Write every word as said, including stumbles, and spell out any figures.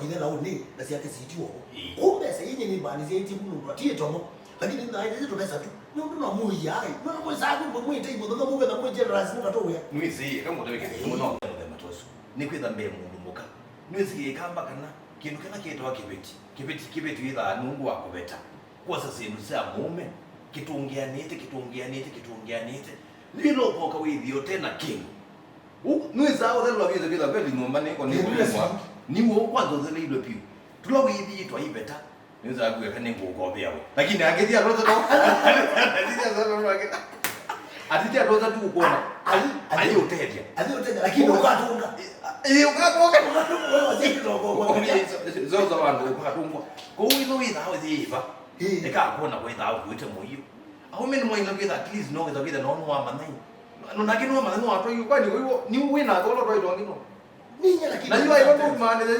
kwĩthela ũnĩ na syake siitiwa ũu. Ĩĩ. Kũu mbesa ii nyinyi mbani syaĩtye mũndũ atiĩtomo. Lakini nĩ naĩtĩte tũvesa tu. Nũndũ no mũiya ai. Nũndũ mwĩsaa kwĩ mwĩte imũthũka mũvetha mwĩte rasi mũkatũwĩa. Nĩwĩsĩ, eka mũtavike mũno mũthemba ta ũsu. Nĩ kwĩtha mbee mũndũ mũka. Nĩwĩsĩ ĩkamba kana kĩndũ kĩla kĩtawa kĩveti. Kĩveti, kĩveti wĩthaa nũndũ wa kũveta. Kwosa syĩndũ sya mũũme. Kĩtũngĩanĩte, kĩtũngĩanĩte, kĩtũngĩanĩte. Nĩwĩla ũkoka wĩthĩe ũte na kĩndũ. Ũ, nĩwĩsaa ũthelwa vyĩthe kwĩtha kweli nyũmba nĩko nĩ kũlĩmwa. Nĩw'o kwanza ũtheleilwe piũ. Tũla wĩthĩe twaiveta. Nĩwĩsaa kwĩka nĩngũkovea we. Lakini akĩthi atosa to. Akĩthi atosa to. Akĩthi atosa tu kuona. Athi ũtethya. Athi ũtethya, lakini ũkatunga. Ĩ, ũkatunga. Ũkatunga, wewe wasiki to kwa. Zozo wandu ũkatungwa. Kwa hiyo wĩthaa ũthiva. Ĩĩ. Eka kuona kwa wĩthaa ũkuĩte mũio. Aũme nĩ mwaina kwĩtha at least no kwĩtha kwĩtha no no wa manai. No nake no manai no atwa yu kwani kwa hiyo ni wĩna tholo twa itongino. Ninya lakini. Na yu ayo no mane